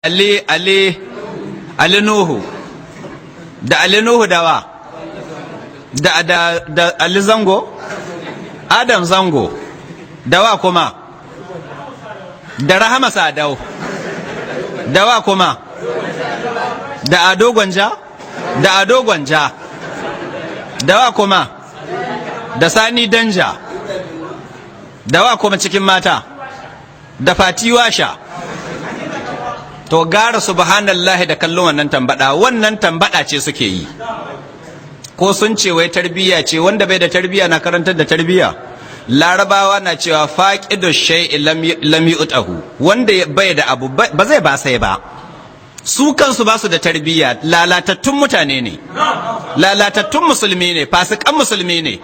Ali Ali Ali Nuhu da Ali Nuhu dawa da Ali Zango, Adam Zango, dawa kuma da Rahama Sadau, dawa kuma da Ado Gwanja, da Ado Gwanja, dawa kuma da Sani Danja, dawa kuma cikin mata da Fati Washa. To, gara subhanallahi da kallon wannan tambada. Wannan tambada ce suke yi, ko sun ce wai tarbiyya ce. Wanda bai da tarbiyya na karantar da tarbiyya? Larabawa na cewa faqidu shay'i lam yu'tahu. Wanda bai da abu ba zai ba sai ba. Su kansu ba su da tarbiyya, lalatattun mutane ne, lalatattun musulmi ne, fasikan musulmi ne.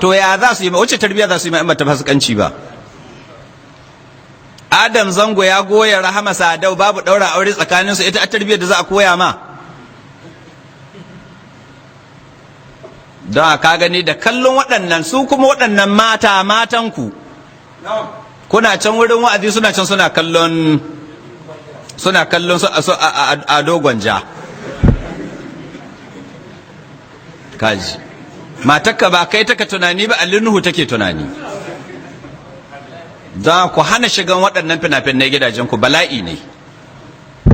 To, ya za su yi? Wace tarbiyya za su yi ma in ba ta fasikanci ba? Adam Zango ya goya Rahama Sadau, babu daura aure tsakaninsu. Ita a tarbiyyar da za a koya ma? Don ka gani da kallon waɗannan, su kuma waɗannan mata, matanku, kuna can wurin wa'azi, suna can suna kallon su a dogon ja. Kaji, matakka ba kai taka tunani ba, Alinuhu take tunani. Don ku hana shigan waɗannan fina-finai gidajen ku, bala'i ne,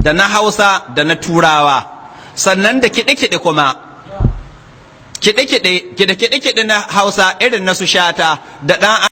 da na Hausa da na Turawa. Sannan da kiɗe-kiɗe kuma, kiɗe-kiɗe na Hausa irin na su Shata da ɗan